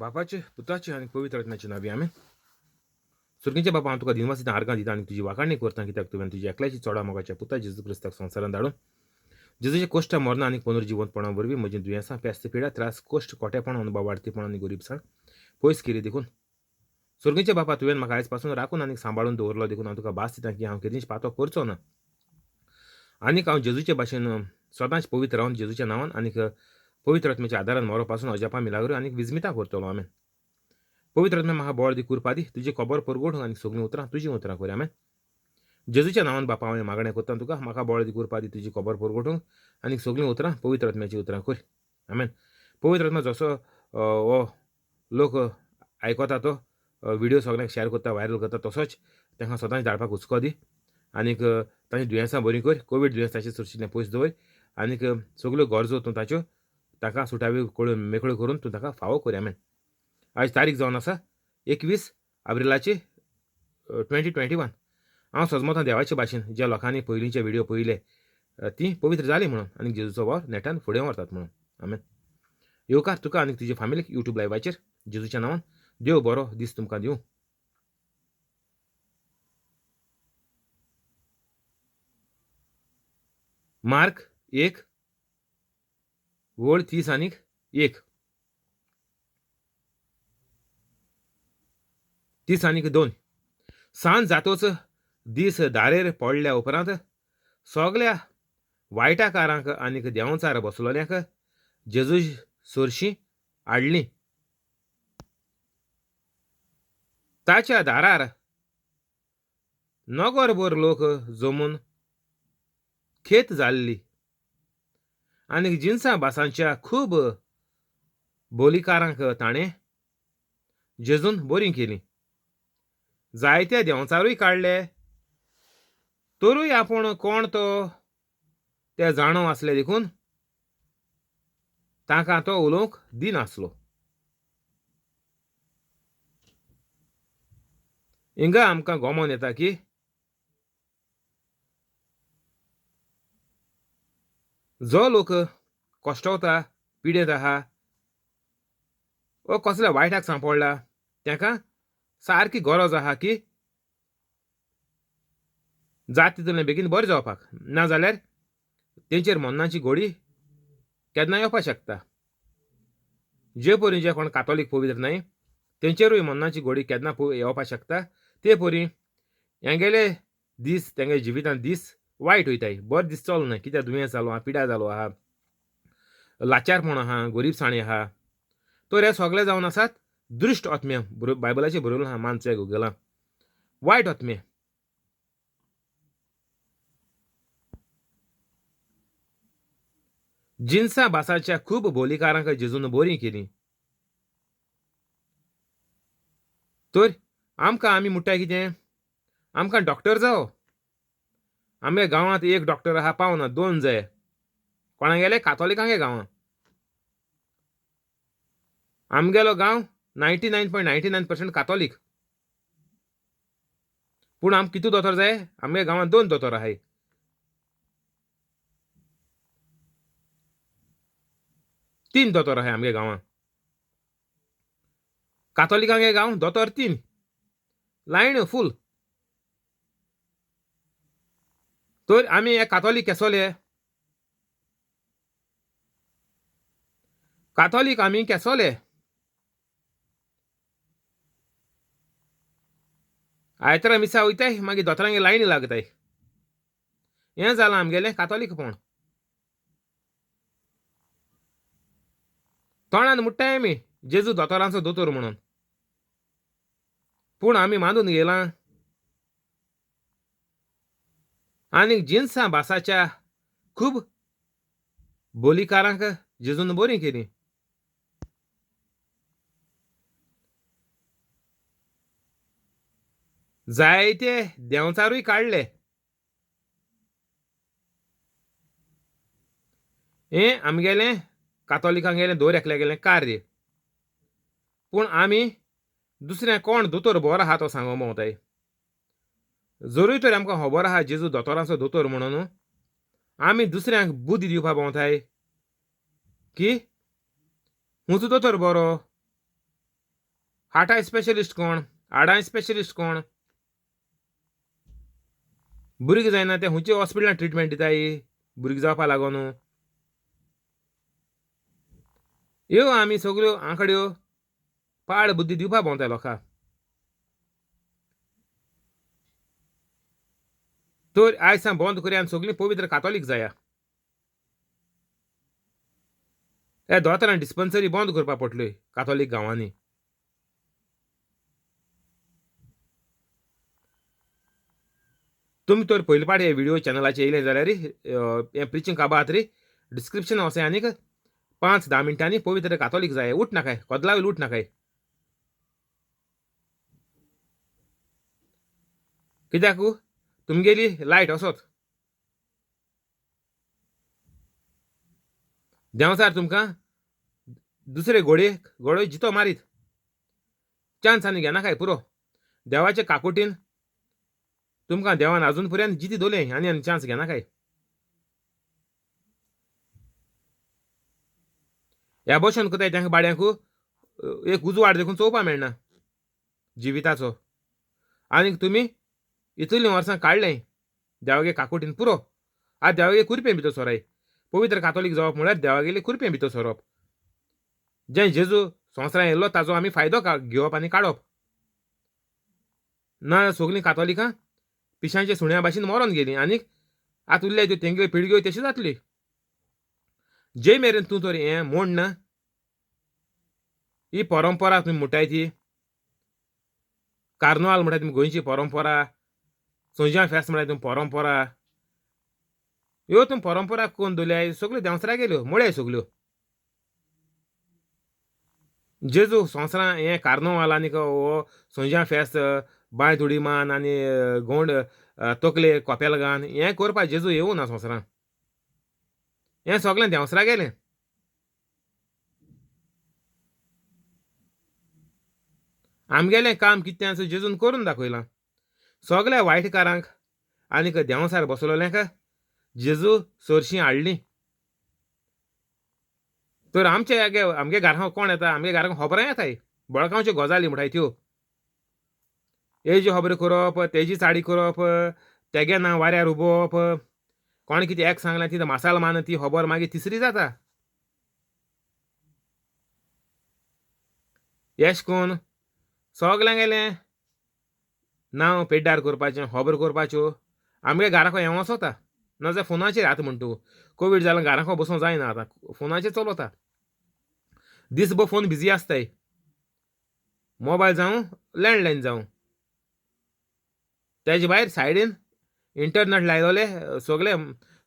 बापाचे, पुताचे आनी पवित्र आत्म्याचे नांवी, आमेन. सुर्गींच्या बापा, हांव तुका दिनवास दिता, आर्गां दिता आनी तुजी वाखाणणी करता, कित्याक तुवें तुज्या एकल्याची चोडा मोगाच्या पुता जेजू क्रिस्ताक संवसारांत धाडून जेजूच्या कश्ट, मरणां आनी पुनर्जिवंतपणा वरवीं म्हजीं दुयेंसां, पेस्त, पिडा, त्रास, कश्ट, कोटेपण, अनुभव, वाडतीपण आनी गरिबसाण पयस केली. देखून सुर्गींच्या बापा, तुवें म्हाका आयज पासून राखून आनी सांबाळून दवरलो, देखून हांव तुका भास दिता की हांव केदींच पातो करचो ना आनीक हांव जेजूचे भाशेन सदांच पवित्र रावन जेजूच्या नांवान आनीक पवित्र आत्म्याच्या आदारान मरो पासून अजापां, मिलाग्रो आनीक विजमितां करतलो. आमेन. पवित्र आत्म्या, म्हाका बळ दी, कुरपा दी, तुजी खबर परगटूंक आनी सगळीं उतरां तुजीं उतरां कर. आमेन. जेजूच्या नांवान बापा, हांवें मागणें करता तुका, म्हाका बळ दी, कुरपा दी, तुजी खबर परगटूंक आनी सगळीं उतरां पवित्र आत्म्याचीं उतरां कर. आमेन. पवित्र आत्मा जसो हो लोक आयकता, तो व्हिडियो सगळ्यांक शेअर करता, व्हायरल करता, तसोच तांकां सदांच धाडपाक हुस्को दी आनीक तांची दुयेंसां बरीं कर. कोवीड दुयेंस ताचे सरशिल्लें पयस दवर आनीक सगल्यो गरजो तूं ताच्यो ताका सुटाव्यो करून मेकळ्यो करून तूं ताका फावो कर. आमेन. आयज तारीख जावन आसा 21 एप्रिलाची 2021. हांव सजमतां देवाचे भाशेन ज्या लोकांनी पयलींचे व्हिडियो पळयले तीं पवित्र जालीं म्हणून आनी जेजूचो वावर नेटान फुडें व्हरतात म्हणून. आमेन. येवकार तुका आनी तुजे फामिलीक युट्यूब लायव्हाचेर जेजूच्या नांवान. देव बरो दीस तुमकां दिवं. मार्क 1 वळ 30 आनीक 1, 30 आनीक 2. सांज जातोच दीस दारेर पडल्या उपरांत सगल्या वायटाकारांक आनीक देंवचार बसलोल्यांक जेजू सरशीं हाडलीं. ताच्या दारार नगरभर लोक जमून खेत जाल्ली आनी जिनसां भासांच्या खूब बोलीकारांक ताणें जेजून बरीं केलीं. जायते देंवचारूय काडले, तरूय आपूण कोण तो ते जाणो आसले देखून तांकां तो उलोवंक दिनासलो. हिंगा आमकां गोमोन येता की जो लोक कश्टवता, पिडेंत आहा वो कसल्या वायटाक सांपडला, तांकां सारकी गरज आहा की जात तितूंतल्यान बेगीन बरें जावपाक, नाजाल्यार तेंचेर मरणाची घोडी केन्ना येवपाक शकता. जे परी जे कोण कातोलीक पवित्र न्हय तेंचेरूय मरणाची घोडी केन्ना येवपाक शकता. ते परी हेंगेले दीस, तेंगे जिवितांत दीस वायट वयताय, बरो दीस चल ना, कित्याक दुयेंस जालो आहा, पिडा जालो आहा, लाचारपण आहा, गरिबसाणी आहा. तर हे सगळे जावन आसात दृश्ट आत्मे. बायबलाचेर बरयलें आहा, मानचे गुगलां, वायट आत्मे. जिनसां भासाच्या खूब बोलीकारांक जेजून बरीं केलीं. तर आमकां आमी म्हणटाय कितें, आमकां डॉक्टर जावो. आमगे गांवांत एक डॉक्टर आहा पावना, दोन जाय. कोणागेले? कातोलिकांगे गांवांत. आमगेलो गांव 99.99% कातोलीक, पूण आमकां कितू दोतोर जाय? आमगे गांवांत दोन दोतोर आहाय. तीन दोतोर आहाय आमगे गांवांत. कातोलिकांगे गांव दोतोर तीन, लायन फूल. तर आमी हे कातोलीक केसोले? कातोलीक आमी केसोले? आयतारा मिसा वयताय, मागीर दोतोरांगे लायनी लागताय. हें जालां आमगेलें कातोलीकपण. तोंडान म्हणटाय आमी जेजू दोतोरांचो दोतोर म्हणून, पूण आमी मानून घेयलां. आनी जिनसां भासाच्या खूब बोलीकारांक जेजून बरीं केलीं. जायते देंवचारूय काडले. हें आमगेलें कातोलिकांगेलें दर एकल्यागेलें कार्य. पूण आमी दुसऱ्या कोण दोतोर बरो आहा तो सांगो भोंवताय. जरूय तर आमकां खबर आहा जेजू दोतोरांचो दोतोर म्हणून, आमी दुसऱ्यांक बुद्दी दिवपा भोंवताय की हुंच दोतोर बरो. हार्टा स्पेशलिस्ट कोण, हाडां स्पेशलिस्ट कोण? भुरगीं जायना ते खंयच्या हॉस्पिटलांत ट्रिटमेंट दिताय भुरगीं जावपा लागून? ह्यो आमी सगल्यो आंकड्यो पाड बुद्दी दिवपा भोंवताय लोकांक. तर आयज सावन बंद करया आनी सगलीं पवित्र कातोलीक जाया. हे दोतोरान डिस्पन्सरी बंद करपा पडटल्यो कातोलीक गांवांनी. तुमी तर पयले पाट हे व्हिडिओ चॅनलाचेर येयले जाल्यार हें प्रिचींग काबात रे डिस्क्रिप्शन वचय आनीक 5-10 मिनटांनी पवित्र कातोलीक जाय. उठ नाकाय, कदला वयलो उठ नाकाय, कित्याक तुमगेली लायट असोत देंवचार तुमकां दुसरे घोडयेक घोडो जितो मारीत चान्स आनी घेनाकाय पुरो. देवाचे काकुटीन तुमकां देवान आजून पर्यंत जिती दवरले आनी आनी चान्स घेनाकाय. ह्या भशेन करताय तांकां बाड्यांक एक उजवाड देखून चोवपा मेळना जिविताचो. आनीक तुमी इतलीं वर्सां काडलें देवागे काकुटीन पुरो. आतां देवागे कुरपें भितर सोराय. पवित्र कातोलीक जावप म्हळ्यार देवागेले कुरपें भितर सोरप. जें जेजू संवसारांत येयल्लो ताजो आमी फायदो घेवप आनी काडप. ना सगलीं कातोलिकां पिशांच्या सुण्या भाशेन मरोन गेलीं आनीक आतां उरल्या त्यो तेंगेल्यो पिळग्यो तश्यो जातल्यो. जे मेरेन तूं तर हें मोडना ही परंपरा तुमी म्हणटाय ती कार्नवाल म्हणटाय तुमी गोंयची परंपरा, सोंज्या फेस्त म्हणटाय तुमी परंपरा, ह्यो तुमी परंपरा कोण दवरल्याय सगल्यो देंवसरा गेल्यो मोड्याय सगल्यो. जेजू संवसारांत हें कार्नवाल आनीक हो सोंज्या फेस्त बांय उडी मान आनी गोंड तकले कोपेल घान हें करपाक जेजू येवना ना संवसारांत. हें सगळें देंवसरा गेलें. आमगेलें काम कितें आसा जेजून करून दाखयलां. सगल्या वायटकारांक आनीक देंवसार बसलोल्यांक जेजू सरशीं हाडली. तर आमचे आमगे घरां कोण येता, आमगे घरांक खबरां येताय, बळकावच्यो गजाली म्हणटाय त्यो. हेजी खबरी करप, तेजी चाडी करप, तेगे ना वाऱ्यार उबोवप, कोणें कितें एक सांगलें ती मासाल मान ती खबर मागीर तिसरी जाता. येश कोन सगल्यांगेलें नांव पेड्ड्यार करपाचें, खबर करपाच्यो. आमगे घराक हें वचोता ना जाल्यार फोनाचेर. आतां म्हणटा तूं कोवीड जाल्यार घराक बसूंक जायना, आतां फोनाचेर चलता. दीसभर फोन बिजी आसताय, मोबायल जावं लँडलायन जावं. तेजे भायर सायडीन इंटरनेट लायलोले सगळे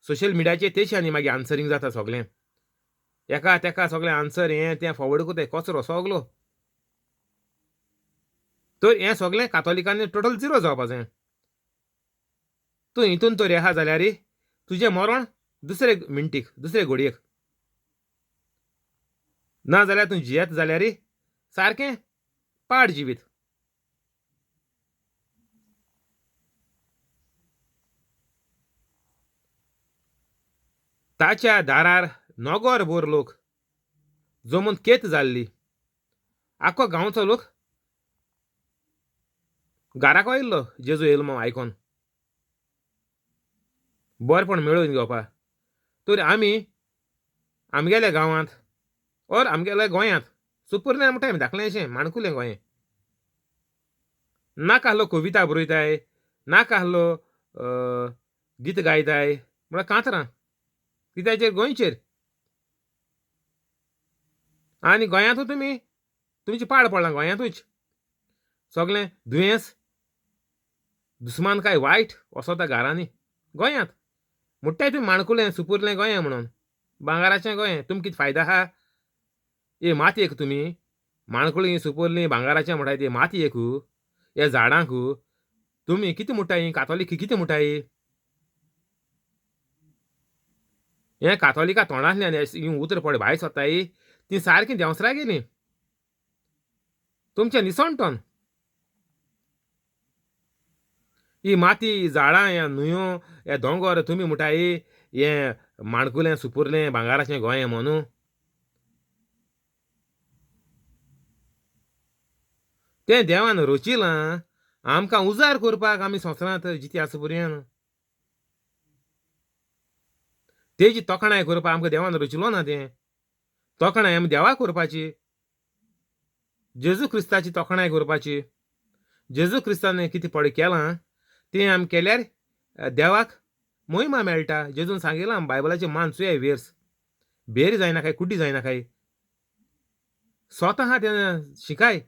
सोशल मिडियाचेर तेशी आनी मागीर आन्सरींग जाता सगळें. एका तेका सगळें आन्सर हें तें फॉवर्ड करताय कचरो सगलो. तर हें सगळें कातोलिकांनी टोटल झिरो जावपा जाय. तूं हितून तर आहा जाल्यार तुजें मरण दुसरे मिनटीक दुसरे घडयेक, ना जाल्यार तूं जियेत जाल्यार सारकें पाड जिवीत. ताच्या दारार नगर भर लोक जमून केत जाल्ली. आख्खो गांवचो लोक घराक आयिल्लो जेजू येयलो म्हूण आयकोन बरेपण मेळोवन घेवपा. तर आमी आमगेल्या गांवांत ओर आमगेल्या गोंयांत सुपुर्लें म्हणटाय आमी धाकलेंशें माणकुलें गोंय, नाका आहलो कविता बरयताय, नाका आहलो गीत गायताय म्हळ्यार कांतरां कित्याचेर गोंयचेर. आनी गोंयांतूच तुमी तुमचें पाड पडलां गोंयांतूच सगळें दुयेंस दुस्मानकाय वायट वसोता घरांनी गोंयांत. म्हणटाय तुमी माणकुलें सुपुरलें गोंय म्हणून, भांगराचें गोंय, तुमकां कितें फायदो आहा? हे मातयेक तुमी माणकुलीं सुपुरलीं भांगराचें म्हणटाय ते मातयेक, हे झाडांक तुमी कितें म्हणटाय? कातोलीक कितें म्हणटाय? हें कातोलिका तोंडांतल्यान हीं उतरां पळय भायर सोदताय तीं सारकीं देंवसरा गेलीं तुमचें निसणटन. ही माती, झाडां, ह्या न्हंयो, हे दोंगर तुमी म्हणटाय हें माणकुलें सुपुरलें भांगराचें गोंय म्हणून. तें देवान रचिलां आमकां उजार करपाक आमी संवसारांत जिती आसा पर्यंत. तेजी तोखणाय करपाक आमकां देवान रचिलो ना. तें तोखणाय आमी देवाक करपाची, जेजू क्रिस्ताची तोखणाय करपाची. जेजू क्रिस्तान कितें पळय केलां तें आमी केल्यार देवाक मोहिमा मेळटा. जेजून सांगिलां बायबलाचें मान चुयाय वेर्स बेर जायना काय कुड्डी जायना काय. स्वता तें शिकाय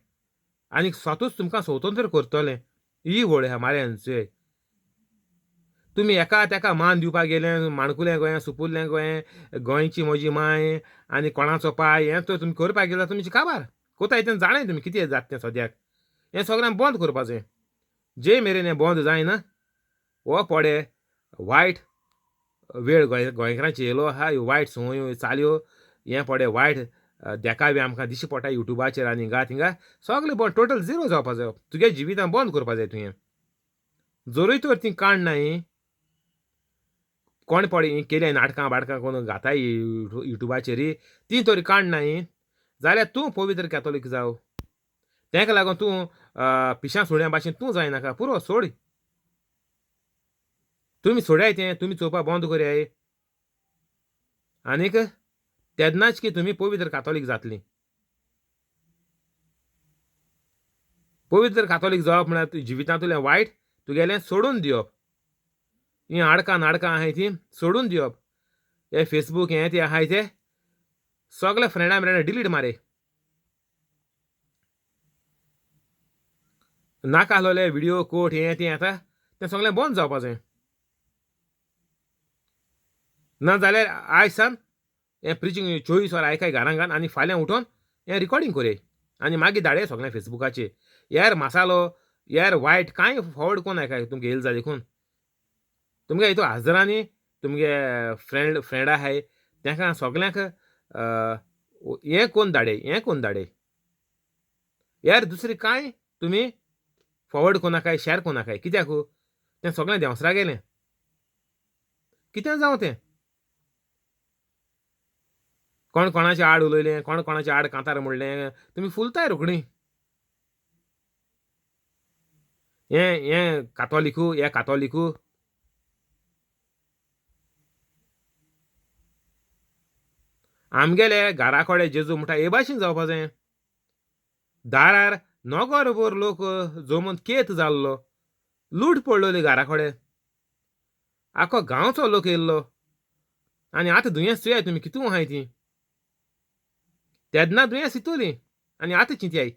आनी स्वतूच तुमकां स्वतंत्र करतलें. ही वळ आहा मार्यान चुयाय. तुमी एका तेका मान दिवपाक गेले, माणकुलें गोंय, सुपुल्लें गोंय, गोंयची म्हजी मांय आनी कोणाचो पाय हें तर तुमी करपाक गेल्यार तुमची काबार कोताय तें जाणाय तुमी कितें जाता तें सद्याक. हें सगळें बंद करपाचें. जे मेरेन हें बंद जायना हो पडे वायट वेळ गोंयकारांची येयलो आहा. ह्यो वायट संवयो चालयो हें पडे वायट देखावे आमकां दिश्टी पडटा युट्यूबाचेर आनी हिंगा थिंगा सगळें बंद, टोटल झिरो जावपा जाय. तुगे जिवितां बंद करपा जाय तुवें. जरूय तर ती काडनाय कोण पळय केल्या नाटकां बाटकां कोण घाताय युट्यूबाचेर ती तरी काडनाय जाल्यार तूं पवित्र कॅथोलीक जाव. तेका लागून तूं पिशां सुण्या भाशेन तूं जायनाका, पुरो सोड. तुमी सोडाय तें, तुमी चोवपा बंद करयाय आनीक तेन्नाच की तुमी पवित्र कातोलीक जातली. पवित्र कातोलीक जावप म्हळ्यार जिवितांतलें वायट तुगेलें सोडून दिवप, हीं आडकां नाडकां आहाय तीं सोडून दिवप, हे फेसबूक हें तें आहाय ते सगळे फ्रेंडां ब्रेंडां डिलीट मारे. नाका आसलोले व्हिडियो कोट हें तें येता तें सगळें बंद जावपाचें. ना जाल्यार आयज सान हें प्रिचींग 24 वरां आयकाय घरान घान आनी फाल्यां उठोन हें रिकॉर्डिंग करया आनी मागीर धाडया सगळें फेसबुकाचेर. यार मसालो यार वायट कांय फॉवर्ड कोण आयकाय तुमकां येयल जाय देखून. तुमगे हितू हजरांनी तुमगे फ्रेंड आहाय तेंका सगल्यांक हें कोण धाडे, हें कोण धाडे. यार दुसरी कांय तुमी फॉवर्ड कोनाकाय, शेअर कोनाकाय. कित्याक तें सगळें देंवसरा गेलें. कितें जावं तें, कोण कोणाचे आड उलयलें, कोण कोणाचे आड कांतार म्हणलें, तुमी फुलताय रोखडी. हें हें कातोलिकू, हें कातोलिकू. आमगेले घरा कडेन जेजू म्हणटा हे भाशेन जावपाचें. दारार नगरभर लोक जमून केत जाल्लो, लूट पडलोली घरा कडेन, आख्खो गांवचो लोक येयल्लो. आनी आतां दुयेंस चोयाय तुमी कितू आहाय ती. तेन्ना दुयेंस येतली आनी आतां चिंतयाय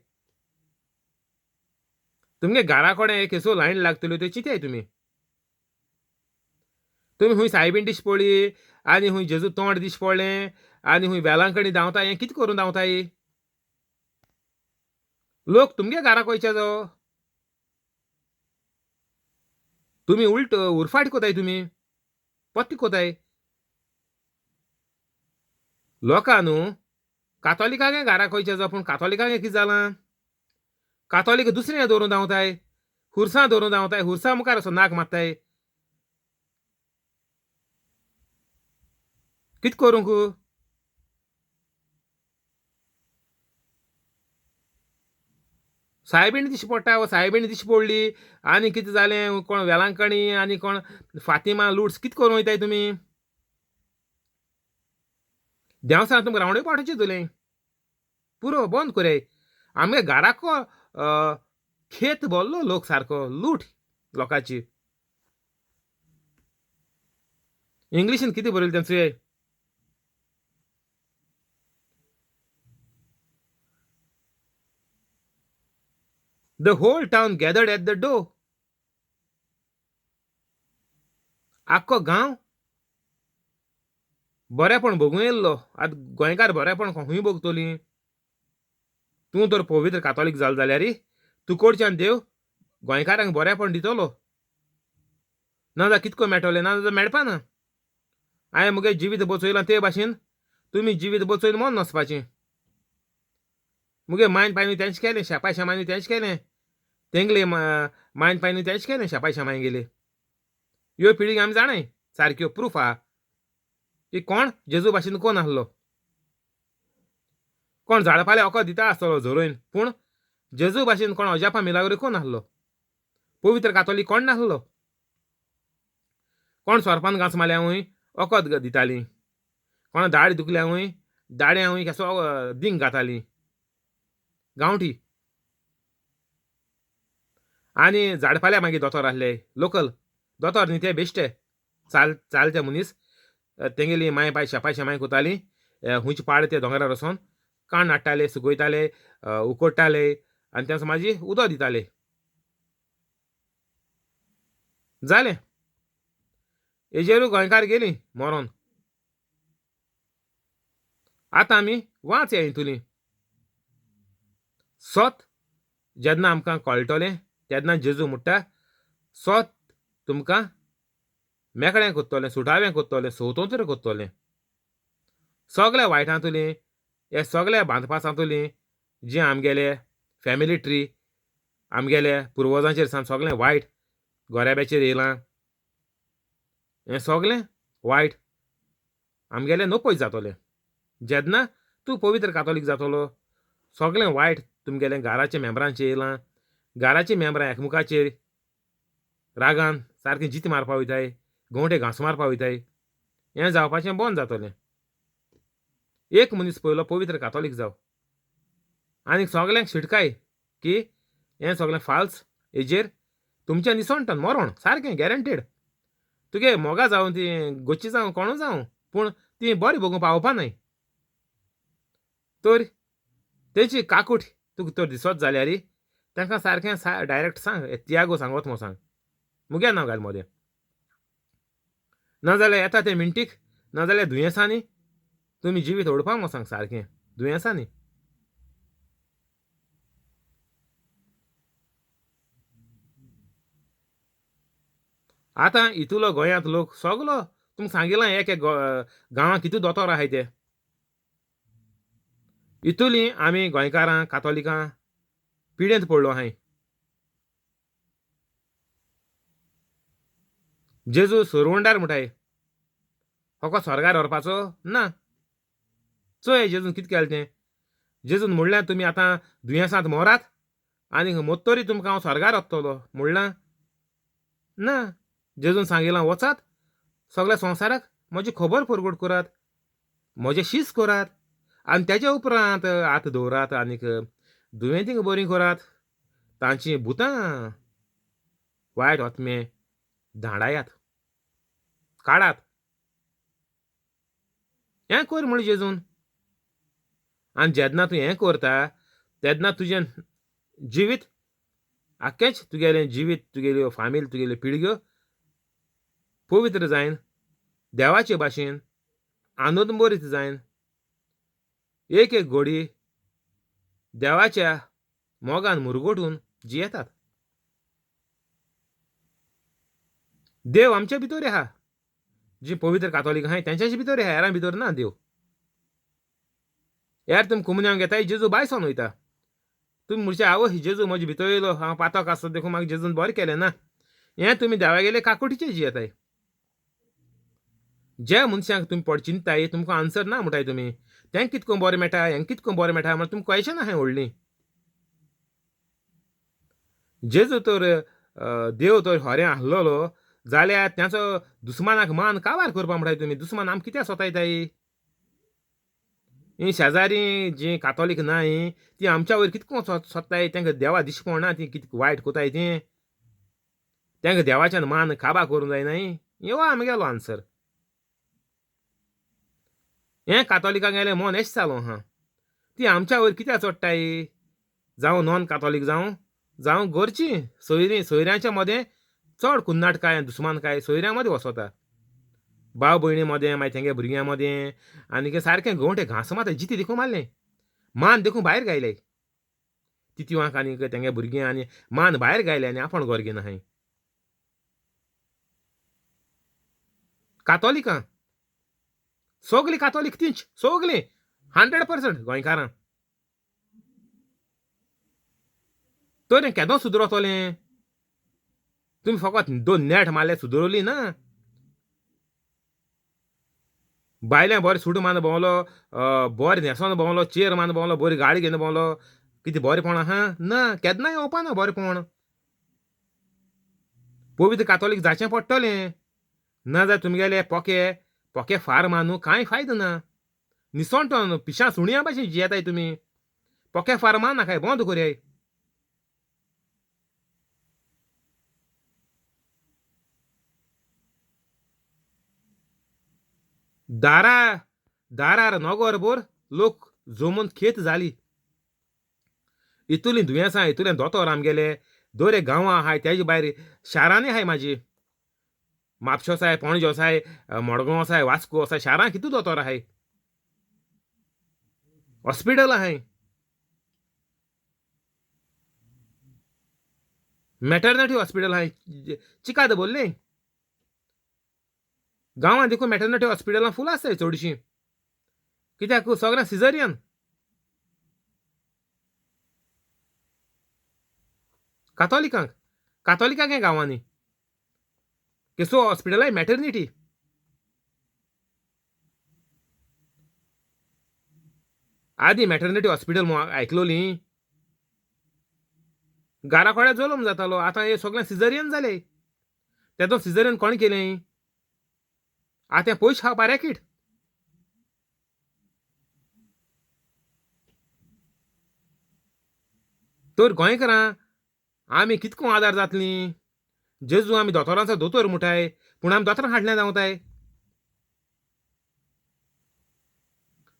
तुमगे घरा कडेन एक केसो लायन लागतल्यो त्यो चिंतयाय तुमी. तुमी खूंय सायबीण दीस पडली आनी खूंय जेजू तोंड दीस पडलें आनी खूंय वेलांकणी धांवता, हें कितें करून धांवताय? लोक तुमगे घराक वयचे जो तुमी उल्ट उरफाट कोताय, तुमी पत्ती कोताय. लोकां न्हू कातोलिकांगे घराक वयचे जो, पूण कातोलिकांगे कितें जालां? कातोलीक दुसरें दवरून धांवताय, खुरसां दवरून धांवताय, खुरसां मुखार असो नाक मारताय. कितें करूंक? सायबीण दिश्टी पडटा, सायबीण दिश्टी पडली आनी कितें जालें, कोण वेलांकणी आनी कोण फातिमा लुट्स, कितें करूंक वयताय तुमी? देंवसां तुमकां रावंडे पावटाचें तुलें पुरो बंद करयाय. आमगे घराको खेत भरलो लोक सारको लूट लोकांची. इंग्लिशीन कितें बरयलें तें चोय. The whole town gathered at the door. आख्खो गांव बरेपण भोगूं येयल्लो. आतां गोंयकार बरेपण खंय भोगतलीं? तूं तर पवित्र कातोलीक जाल जाल्यार तुकडच्यान देव गोंयकारांक बरेपण दितलो. ना जाल्यार कितको मेळटलें, ना जाल्यार मेळपा ना. हांवें मुगे जिवीत बचयलां ते भाशेन तुमी जिवीत बचयन मन वचपाचें. मुगे मायन पायनूय तेंच केलें, शेपाय शेमायनूय तेंच केलें, तेंगले मायन पायनूय तेंच केलें, शेपाय शेमाय गेले. ह्यो पिळगी आमी जाणाय सारक्यो प्रूफ आहा की कोण जेजू भाशेन कोण आसलो. कोण झाडां पाले वखद दिता आसतलो झरोयन, पूण जेजू भाशेन कोण अजापां मिलाग्री कोण नासलो, पवित्र कातोलीक कोण नासलो. कोण सोरपान घांस मारल्यावूय वखद दितालीं, कोणा दाडी दुखल्यावूय दाड्यांवूय केसो दिंग घातालीं गांवठी. आनी झाडपाल्या मागीर दोतोर आसले, लोकल दोतोर न्ही ते, बेश्टे चाल चालते मनीस. तेंगेली मांय पाय शेपाय शेमाय कोतालीं, हुंयचे पाड ते दोंगरार वचोन काण हाडटाले, सुकयताले, उकडटाले आनी तेंच मागीर उदक दिताले. जालें, हेजेरूय गोंयकार गेलीं मरोन. आतां आमी वाच ह्या हितुली. सत जेन्ना आमकां कळटलें तेन्ना जेजू म्हणटा सत तुमकां मेकळें कोत्तोलें, सुटावें कोत्तोलें, स्वतंत्र कोत्तोलें. सगल्या वायटांतुलीं, हे सगल्या बांदपासांतुलीं जी आमगेले फॅमिली ट्री आमगेले पुर्वजांचेर सावन सगळें वायट गोऱ्याब्याचेर येयलां, हें सगळें वायट आमगेलें नपयत जातोलें जेन्ना तूं पवित्र कातोलीक जातलो. सगळें वायट तुमगेलें घराच्या मेंबरांचेर येयलां, घराचीं मेंबरां एकमुखाचेर रागान सारकें जीत मारपा वयताय, गोंवटे घांस मारपा वयताय, हें जावपाचें बंद जातलें. एक मनीस पयलो पवित्र कातोलीक जाव आनी सगल्यांक शिटकाय की हें सगळें फाल्स, हेजेर तुमचें निसणटन मरण सारकें गॅरंटेड. तुगे मोगा जावं ती गोच्ची जावं कोणू जावं, पूण ती बरी भोगूंक पावपा न्हय. तर तेची काकूट तुका तर दिसत जाल्यार तांकां सारकें डायरेक्ट सांग, तियागो सांगत म्हूण सांग, मुगे नांव घाल मोदें. नाजाल्यार येता ते मिनटीक, नाजाल्यार दुयेंसांनी तुमी जिवीत ओडपा म्हूण सांग, सारकें दुयेंसांनी. आतां इतुलो गोंयांत लोक सगलो तुमकां सांगिलां एक एक गांवांत कितू दोतोर आहाय ते. इतुली आमी गोंयकारां कातोलिकां पिडेंत पडलो आहाय. जेजू सोरवंडार म्हणटाय, फकत स्वर्गार व्हरपाचो ना. चोय जेजून कितें केलें तें. जेजून म्हणलें तुमी आतां दुयेंसांत मरात आनी मोत्तरी तुमकां हांव स्वर्गार वतलो म्हणलां ना. जेजून सांगिलां वचात सगळ्या संवसाराक म्हजी खबर परगट करात, म्हजें शीस करात आनी तेज्या उपरांत हात दवरात आनीक दुयेंतींक बरीं करात, तांचीं भुतां वायट आत्मे धांडायात काडात. हें कर म्हणलें जेजून. आनी जेन्ना तूं हें करता तेन्ना तुजें जिवीत आख्खेंच तुगेलें जिवीत, तुगेल्यो फामील, तुगेल्यो पिळग्यो पवित्र जायन, देवाचे भाशेन आनंदभरीत जायन, एक एक घोडी देवाच्या मोगान मुरगटून जियेतात. देव आमच्या भितर आहा, जी पवित्र कातोलीक आहाय तेंच्याच भितर आहा, हेरां भितर ना देव. हेर तुमी कुमन्यांव घेताय जेजू बायसोन वयता, तुमी म्हणचे आवय जेजू म्हजे भितर येयलो, हांव पातक आसता देखून म्हाका जेजून बरें केलें ना. हें तुमी देवागेले काकुटीचेर जियेताय. ज्या मनशांक तुमी पड चिंताय तुमकां आन्सर ना म्हणटाय तुमी, तेंक कितको बरें मेळटा, हेंक कितको बरें मेळटा म्हळ्यार तुमकां क्वेशन आहाय व्हडलीं. जेजू तर देव तर खरें आसलेलो जाल्यार ताचो दुस्मानाक मान काबार करपा म्हणटाय तुमी. दुस्मान आमकां कित्याक सोतायताय? ही शेजारी जी कातोलीक ना ती आमच्या वयर कितको सोदताय, तांकां देवा दिश्टी पडना, ती कितें वायट कोताय ती, तांकां देवाच्यान मान काबार करूंक जायना. हो आमगेलो आन्सर. हें कातोलिकांक गेलें मन एश जालो आहा, ती आमच्या वयर कित्याक चडटाय? जावं नॉन कातोलीक जावं, जावं घरचीं सोयरीं, सोयऱ्यांच्या मदें चड कुन्नाटकाय दुस्मानकाय सोयऱ्यां मदें वसता, भाव भयणी मदें, मागीर तेंगे भुरग्यां मदें, आनी सारकें गोंवटे घांस मारता जिती देखून मारलें, मान देखून भायर गायले तितवांक आनी तेंगे भुरग्यां, आनी मान भायर गायले आनी आपूण घर घेवन आहाय. कातोलिकां सगलीं कातोलीक तींच सगलीं 100% गोंयकारां. तर हें केदो सुदरतलें? तुमी फकत दोन नेट मारले सुदरली ना. बायल्यां बरें सूट मान भोंवलो, बरें न्हेसोन भोंवलो, चेर मान भोंवलो, बरी गाडी घेवन भोंवलो, कितें बरेंपण आहा ना, केन्ना येवपा ना बरेंपण. पवित्र कातोलीक जाचें पडटलें, ना जाल्यार तुमगेले पोके पोके फार मानू कांय फायदो ना. निसणटो पिशां सुणया भाशेन जियेताय तुमी. पोके फार मान नाकाय, बंद करयाय. दारा दारार नगरभर लोक जमून खेत जाली. इतुलीं दुयेंसां, इतुलें दोतोर आमगेले दर एक गांवां आहाय, तेजे भायर शारांनी आहाय. म्हाजी म्हापशें आसाय, पणजे आसाय, मडगांव आसाय, वास्को आसाय, शारां कितू दोतोर आहाय, हॉस्पिटल आहाय, मॅटर्निटी हॉस्पिटल आहाय. चिकाद बोल्लें गांवांत देखून मॅटर्निटी हॉस्पिटलां फूल आसताय चडशीं, कित्याक सगळें सिजरियन. कातोलिकांक कातोलिकांक हें गांवांनी केसो हॉस्पिटल आहे मॅटर्निटी. आदी मॅटर्निटी हॉस्पिटल आयकलोली गाराकोड्या जल्म जातालो, आतां हे सगळें सिजरियन जाले. तेदो सिजरियन कोण केलें? आतां पयशे खावपा रॅकीट. तर गोंयकारां आमी कितको आदार जातलीं? जेजू आमी दोतोरांचो दोतोर म्हणटाय, पूण आमी दोतोरां हाडल्या जावताय.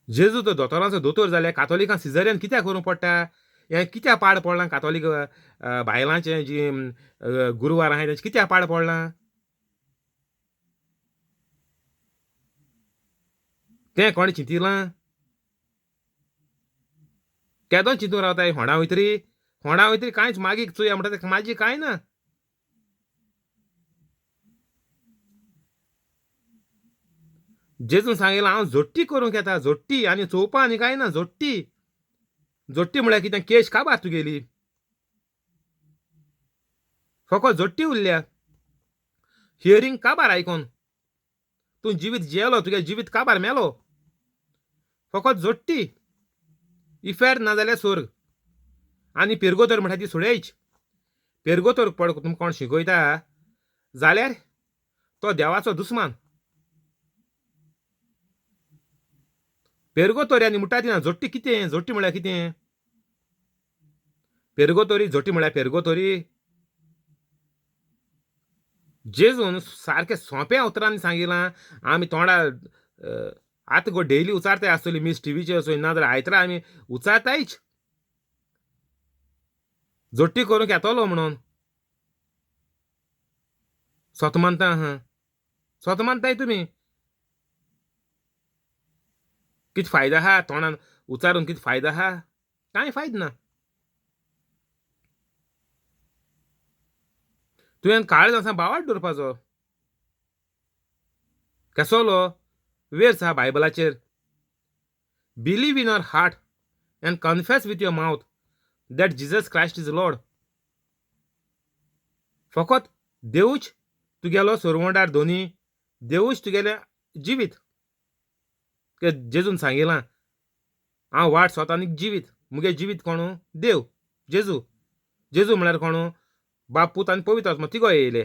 जेजू तो दोतोरांचो दोतोर जाल्यार कातोलिकां सिजरियन कित्याक करूंक पडटा? हें कित्याक पाड पडलां कातोलीक बायलांचें जी गुरवार आहाय तेंचें कित्याक पाड पडलां? तें कोणें चिंतिलां? केदो चिंतून रावताय होंडा वयतरी, होंडा वयतरी कांयच मागीर चोया म्हणटा तें मागीर कांय ना. जेजून सांगिलां हांव जोट्टी करूंक येता, जोट्टी आनी चोवपा आनी कांय ना, जोट्टी. जोट्टी म्हळ्यार कितें? केश काबार तुगेली, फकत जोट्टी उरल्या. हियरींग काबार आयकोन तूं जिवीत जियेलो, तुगे जिवीत काबार मेलो, फकत जोट्टी. इफेर ना जाल्यार स्वर्ग. आनी पेरगोतर म्हणटा ती सोडयच. पेरगोतर पड तुमकां कोण शिकयता जाल्यार तो देवाचो दुस्मान. पेरगोतोरी आनी म्हणटा ती ना जोट्टी कितें? जोट्टी म्हळ्यार कितें? पेरगोतोरी जोट्टी म्हळ्यार पेरगोतोरी. जेजून सारकें सोंप्या उतरांनी सांगिलां. आमी तोंडा आतां गो डेली उचारताय आसतली मीस टिवीचेर चोय, ना जाल्यार आयतरा आमी उचारतायच जोट्टी करूंक येतलो म्हणून. सोत मानता आहा, सोत मानताय तुमी. कितें फायदो आहा तोंडान उचारून? कितें फायदो आहा? कांय फायदो ना. तुवें काळज आसा बावाट दवरपाचो. केसोलो वेर्स आहा बायबलाचेर, believe in your heart and confess with your mouth that Jesus Christ is Lord. फकत देवूच तुगेलो सोरवंडार दोनी, देवूच तुगेलें जिवीत. जेजून सांगिलां हांव वाट स्वता आनी जिवीत, मुगे जिवीत कोणू? देव, जेजू. जेजू म्हळ्यार कोणू? बाप, पूत आनी पवित्र आत्मा तिगो येयले.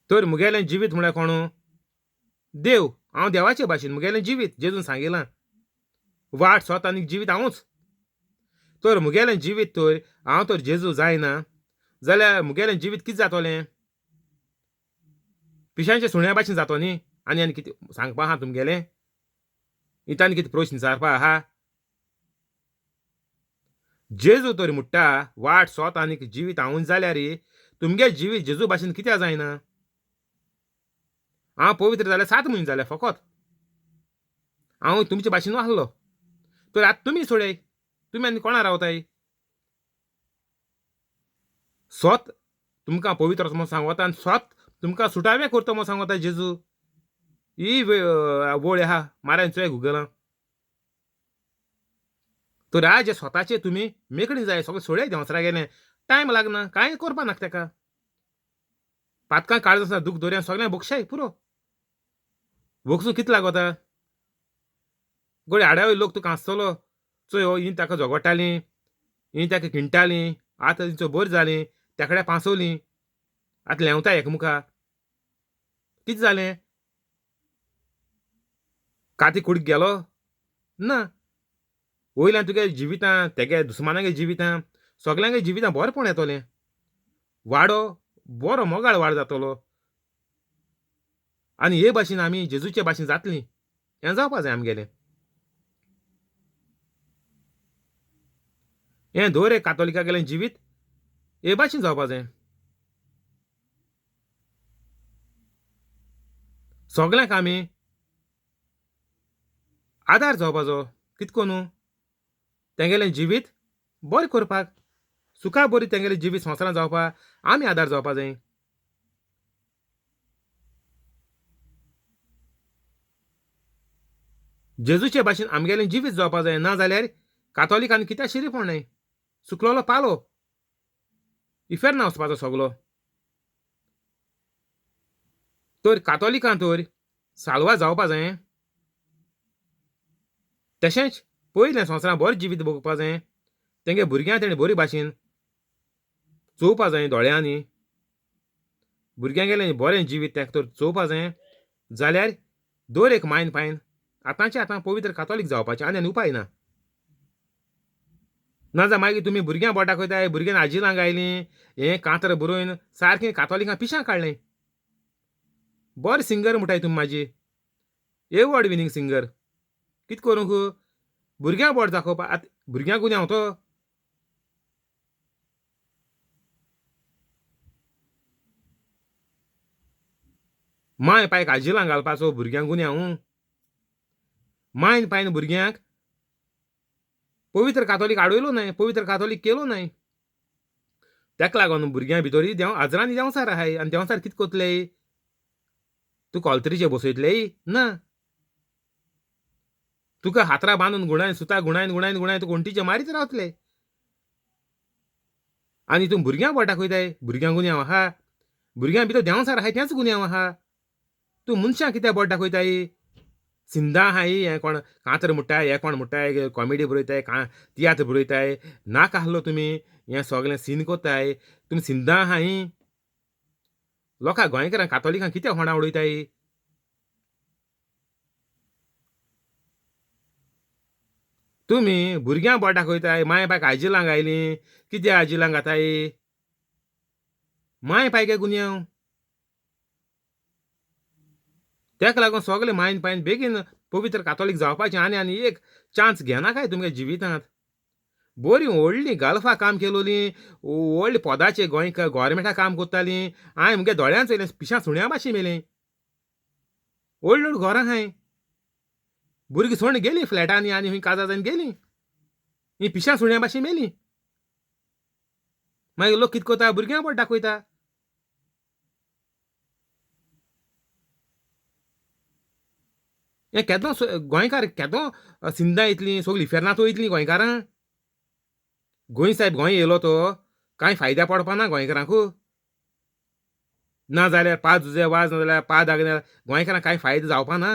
तर मुगेलें जिवीत म्हळ्यार कोणू? देव. हांव देवाचे भाशेन मुगेलें जिवीत. जेजून सांगिलां वाट स्वता आनी जिवीत हांवूच. तर मुगेलें जिवीत तर हांव तर जेजू जायना जाल्यार मुगेलें जिवीत कितें जातलें? पिशांच्या सुण्या भाशेन जातो न्ही. आनी आनी कितें सांगपा आहा तुमगेलें? इतान कितें प्रश्न विचारपा आहा? जेजू तर म्हणटा वाट सोत आनी जिवीत हांवूच जाल्यार तुमगे जिवीत जेजू भाशेन कित्याक जायना? हांव पवित्र जाल्यार 7 म्हयने जाले फकत, हांव तुमचे भाशेन आहलो. तर आतां तुमी सोडय, तुमी आनी कोणा रावताय? सोत तुमकां पवित्र म्हूण सांगता आनी सोत तुमकां सुटावें करता म्हूण सांगता जेजू. ही वळ आहा मारायन चोय गुगलां. तर आज स्वताचे तुमी मेकळी जाय, सगळें सोडय देंवसरा गेलें, टायम लागना, कांय करपा नाका तेका. पातकां काळज आसा, दूख दर्या सगळें बक्षाय पुरो. बक्षूं कितें लागता? गोडे आडावय लोक तुका हांसतलो, चोय हो हीं ताका झगडटालीं, हीं ताका किणटालीं, आतां तेंचो बरी जालीं, तेकड्या पासवलीं, आतां लेंवता एकमुखा. कितें जालें? काती कुडीक गेलो ना. वयल्यान तुगे जिवितां, तेगे दुस्मानागे जिवितां, सगल्यांगे जिवितां बरेंपण येतलें. वाडो बरो मोगाळ वाड जातलो. आनी हे भाशेन आमी जेजूचे भाशेन जातलीं, हें जावपा जाय आमगेलें. हें दर एक कातोलिकागेलें जिवीत हे भाशेन जावपा जाय. सगल्यांक आमी आदार जावपाचो, कितको न्हू तेंगेलें जिवीत बरें करपाक, सुखा बरी तेंगेलें जिवीत संवसारांत जावपाक आमी आदार जावपा जाय. जेजूचे भाशेन आमगेलें जिवीत जावपा जाय, ना जाल्यार कातोलिकांनी कित्याक शिरीपण न्हय, सुकलोलो पालो इफेर्ना वचपाचो सगलो. तर कातोलिकां तर साल्वा जावपा जाय, तशेंच पयलें संवसारांत बरें जिवीत भोगपा जाय. तेंगे भुरग्यांक तेणें बरी भाशेन चोवपा जाय दोळ्यांनी, भुरग्यांगेलें बरें जिवीत तेका तर चोवपा जाय. जाल्यार दर एक मायन पायन आतांचे आतां पवित्र कातोलीक जावपाचें, आनी आनी उपाय ना. ना जाल्यार मागीर तुमी भुरग्यां बोट दाखयताय, भुरग्यां आजिलां गायलीं, हें कांतर बरोवन सारकें कातोलिकां पिशां काडलें. बरें सिंगर म्हणटाय तुमी म्हाजी, एवॉर्ड विनींग सिंगर, कितें करूंक भुरग्यां बोट दाखोवपा. आतां भुरग्यांक गुन्यांव तो. माय पायक आजिलां घालपाचो भुरग्यांक गुन्यांव. मायन पायन भुरग्यांक पवित्र कातोलीक आडयलो न्हय, पवित्र कातोलीक केलो न्हय. तेका लागून भुरग्यां भितर देंव आजरांनी देंवचार आहाय. आनी देंवचार कितें कोतले? तुका ऑल्तरीचेर बसयतले ना, तुका हातरा बांदून गुणायन सुता गुणायन गुणायन गुणायन तुका वण्टीचेर मारीत रावतले. आनी तूं भुरग्यांक बोट दाखयताय, भुरग्यांक गुन्यांव आहा, भुरग्यां भितर देंवचार आहाय तेंच गुन्यांव आहा. तूं मनशां कित्याक बोट दाखयताय? सिंदा आहाय, हें कोण कांतर म्हणटाय, हें कोण म्हणटाय, कॉमेडी बरयताय, तियात्र बरयताय, नाका आहलो तुमी हें सगळें सीन कोत्ताय, तुमी सिंदा आहाय. लोकां गोंयकारांक कातोलिकांक कित्याक होंडा उडयताय? तुमी भुरग्यांक बोट दाखयताय, माय पायक आजिलां घायलीं, कित्याक आजिलां घाताय? माय पायके गुन्यांव. तेका लागून सगळे मायन पायन बेगीन पवित्र कातोलीक जावपाचें आनी आनी एक चान्स घेनाकाय तुमगे जिवितांत. बरीं व्हडलीं गल्फा काम केलोलीं, व्हडले पदाचे गोंय गोवोरमेंटा काम कोत्तालीं, हांवें मुगे दोळ्यान चोयलें, पिशां सुण्या भाशेन मेलीं. व्हडलीं व्हडलीं घरां आहाय, भुरगीं सोडून गेलीं फ्लॅटांनी आनी खंय काजार जावन गेलीं, हीं पिशां सुण्या भाशेन मेलीं. मागीर लोक कितें कोता? भुरग्यांक बोट दाखयता. हें केदो गोंयकार केदो सिंदा येतलीं, सगलीं इफेर्नांत वयतलीं गोंयकारां. गोंय सायब गोंय येयलो तो कांय फायद्या पडपा ना गोंयकारांक. ना जाल्यार पांच जुजे वाज, ना जाल्यार पाद आग्नेल, गोंयकारांक कांय फायदो जावपा ना.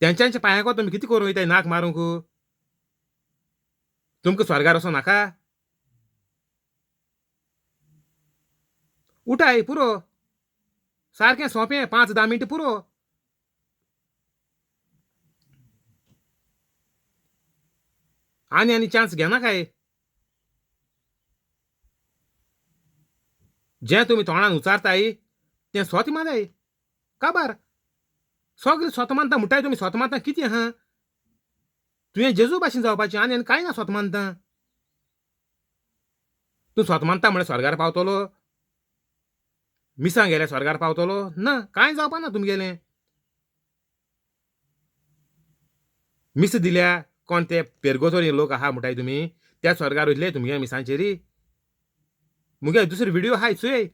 तेंच्यांच्या पांयाको तुमी कितें करूं वयताय नाक मारूंक? तुमकां स्वर्गार वचों नाका? उठाय पुरो, सारकें सोंपें, 5-10 मिनटां पुरो. आनी आनी चान्स घेनाकाय. जें तुमी तोंडान उचारताय तें सोत मानाय. काबार सगळें सोत मानता म्हणटाय तुमी. सोत मानता कितें आहा? तुवें जेजू भाशेन जावपाचें, आनी आनी कांय ना सोत मानता. तूं सोत मानता म्हळ्यार स्वर्गार पावतलो? मिसां गेल्यार स्वर्गार पावतलो? ना, कांय जावपा ना तुमगेलें. मिस दिल्या कोण ते पेरगोतोरी लोक आहा म्हणटाय तुमी, त्या स्वर्गार वयतले तुमगे मिसांचेरी. मुगे दुसरी व्हिडियो आहाय चोय.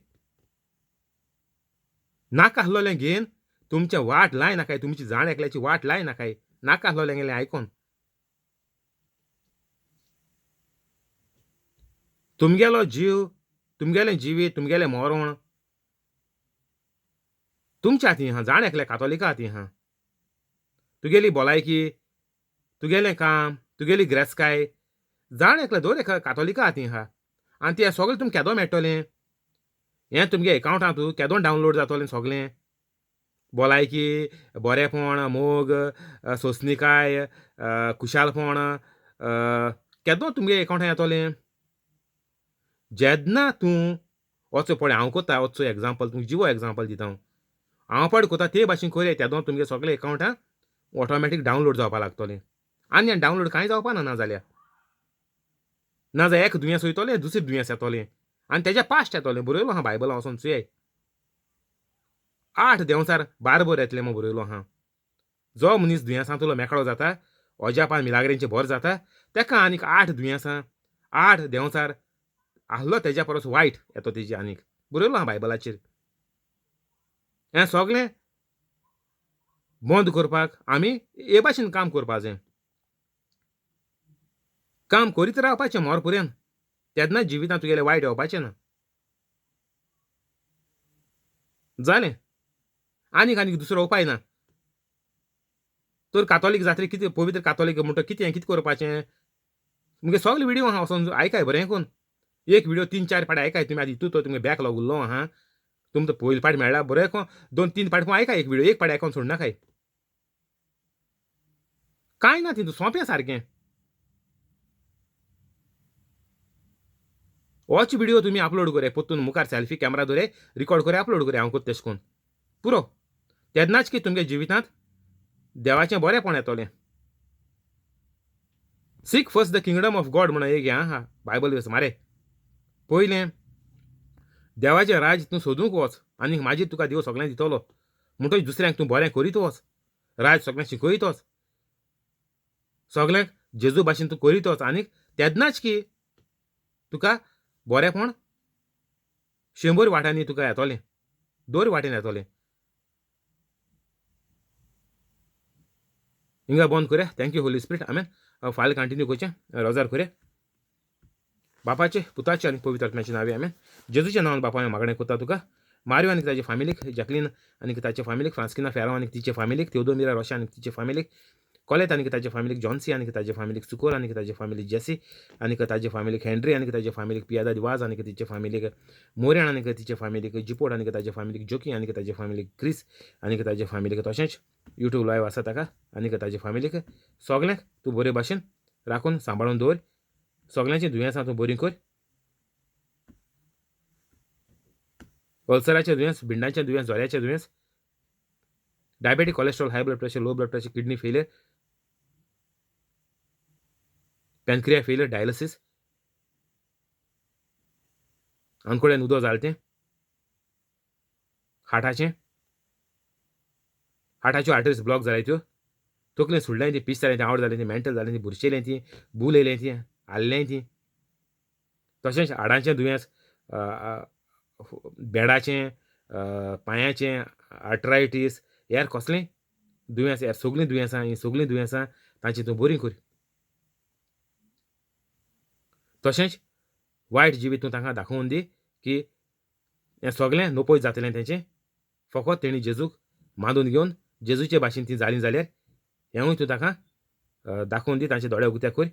नाका आहलोलें घेवन तुमचें वाट लाय नाकाय, तुमची जाण एकल्याची वाट लाय नाकाय, नाका आहलोलें गेलें आयकोन. तुमगेलो जीव, तुमगेलें जिवीत, तुमगेलें मरण तुमच्या हातीं आहा, जाण एकल्या कातोलिका हातीं आहा. तुगेली भलायकी तुगेलें काम, तुगेली ग्रेस्काय जाण एकले दर एका कातोलिका आहा ती आहा आनी तें सगळें तुमकां केदो मेळटलें? हें तुमगे एकावंटांत केदो डावनलोड जातोलें सगळें? भलायकी, बरेंपण, मोग, सोंसणीकाय, खुशालपण केदो तुमगे एकावंटांत येतोलें? जेन्ना तूं वचो पळय हांव कोत्ता वचो एग्जाम्पल तुमकां जिवो एग्जाम्पल दिता हांव, हांव पड कोत्ता ते भाशेन कोरया तेदो तुमगे सगळे एकावंटां ऑटोमॅटीक डावनलोड जावपा लागतलें. आनी डावनलोड कांय जावपा ना. नाजाल्यार नाजाल्यार एक दुयेंस वयतलें, दुसरें दुयेंस येतलें आनी तेज्या पास्ट येतलें. बरयलो आहा बायबलां वचोन चोयाय, 8 देंवचार बारबर येतलें म्हूण बरयलो आहा. जो मनीस दुयेंसांतलो मेकळो जाता, अजापान मिलाग्रेंचें भर जाता, तेका आनीक 8 दुयेंसां 8 देंवचार आहलो तेज्या परस वायट येतो तेजी आनीक. बरयलो आहा बायबलाचेर. हें सगळें बंद करपाक आमी हे भाशेन काम करपा जाय. काम करीत रावपाचें मोर पर्यंत, तेन्ना जिवितांत तुगेलें वायट येवपाचें ना. जालें, आनीक आनीक दुसरो उपाय ना. तर कातोलीक जात्रे कितें पवित्र कातोलीक म्हणटा कितें कितें करपाचें? मुगे सगळे व्हिडियो आहा वचोन आयकाय बरें करून. एक व्हिडियो 3-4 पाट आयकाय तुमी. आतां हितू तो तुमगे बॅक लॉग उरलो आहा, तुमकां पयले पाट मेळ्ळा बरें करून 2-3 पाट आयकाय. एक व्हिडियो एक पाट आयकोन सोडनाकाय. कांय ना तितून, सोंपें सारकें. होच व्हिडियो तुमी अपलोड करे परतून मुखार सेल्फी कॅमेरा दवरे रिकॉर्ड करे अपलोड करे हांव कोत्ता तेशें करून पुरो. तेन्नाच की तुमगे जिवितांत देवाचें बरेंपण येतलें. Seek first the kingdom of God म्हणून एक हें आहा बायबल वेस मारे. पयलें देवाचें राज तूं सोदूंक वच आनी मागीर तुका देव सगळें दितलो. म्हणटकीच दुसऱ्यांक तूं बरें करीत वच, राज सगळें शिकयत वच, सगळ्यांक जेजू भाशेन तूं करीत वच आनी तेन्नाच की तुका बरेंपण 100 वाट्यांनी तुका येतलें, 2 वाटेन येतलें. हिंगा बंद करया. Thank you Holy Spirit, amen. फाल्यां कंटिन्यू करचें, रोजार करया. बापाचे, पुताचे आनी पवित्र आत्म्याचे नांवे आमेन. जेजूच्या नांवान बापा हांवें मागणें करता तुका. मारियो आनी ताचे फामिलीक, जॅकलीन आनी ताचे फामिलीक, फ्रांस्किना फेरांव आनी तिचे फामिलीक, तेवदोमिरा रोशा आनी तिचे फामिलीक, कॉलेत आनी ताचे फामिलीक, जॉन्सी आनी ताचे फामिलीक, सुकोर आनी ताचे फामिलीक, जेसी आनी ताचे फामिलीक, हेनरी आनी ताचे फामिलीक, पियादा वाज आनी तिचे फामिलीक, मोरेन आनी तिचे फामिलीक, जिपोट आनी ताचे फामिलीक, जोकी आनी ताचे फामिलीक, क्रिस आनी ताचे फामिलीक, तशेंच यूट्यूब लायव आसा ताका आनी ताचे फामिलीक, सगळ्यांक तूं बरे भाशेन राखून सांबाळून दवर. सगळ्यांची दुयेंसां तूं बरी कर. अल्सराचें दुयेंस, भिंडांचें दुयेंस, जोऱ्याचें दुयेंस, diabetic, cholesterol, high blood pressure, low blood pressure, kidney failure, pancreas failure, dialysis, आंकड्यान उदक जालें तें, हार्टाचें, हार्टाच्यो आर्टरीज ब्लॉक जाले त्यो, तकलें सुडलें ती, पीस जालें तें, आवड जालें ती, मेंटल जालें ती, बुरशेलें ती, बूल येयलें ती, हाल्लें ती. तशेंच हाडांचें दुयेंस, बेडाचें, पांयाचें, आर्ट्रायटीस, हेर कसलें दुयेंस, हेर सगळीं दुयेंसां, हीं सगळीं दुयेंसां तांची तूं बरी कर. तशेंच वायट जिवीत तूं तांकां दाखोवन दी की हें सगळें नपय जातलें तेंचें, फकत तेणी जेजूक मानून घेवन जेजूचे भाशेन ती जालीं जाल्यार हेंवूय तूं तांकां दाखोवन दी, तांचे दोळे उक्ते कर.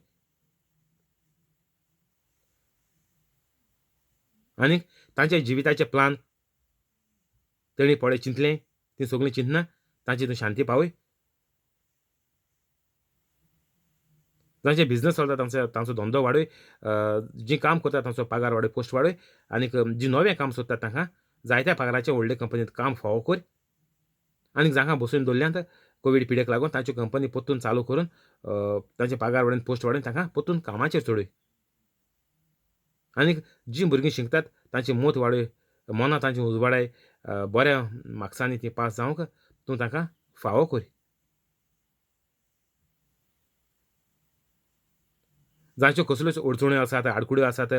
आनी तांच्या जिविताचे प्लान तेणी पळय चिंतलें, तीं सगळीं चिंतना तांची तूं शांती पावय. जांचे बिजनस चलता तांचो तांचो धंदो वाडय, जीं काम करता तांचो पगार वाडय, पोस्ट वाडय, आनीक जीं नवें काम सोदतात तांकां जायत्या पगाराच्या व्हडले कंपनीत काम फावो कर. आनीक जांकां बसून दवरल्यात कोवीड पिडेक लागून तांच्यो कंपनी परतून चालू करून तांचे पगार वाडोवन पोस्ट वाडोवन तांकां परतून कामाचेर चडय. आनीक जीं भुरगीं शिकतात तांची मोत वाडय, मनां तांची उजवाडाय, बऱ्या मार्क्सांनी तीं पास जावंक तूं तांकां फावो कर. जांच्यो कसल्योच अडचण्यो आसात, आडकुड्यो आसात,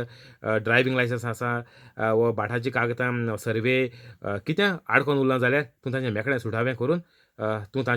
ड्रायव्हींग लायसन्स आसा वा भाटाची कागदां, सर्वे कितें आडकोन उरलां जाल्यार तूं तांचें मेकळें सुटावें करून तूं तांचें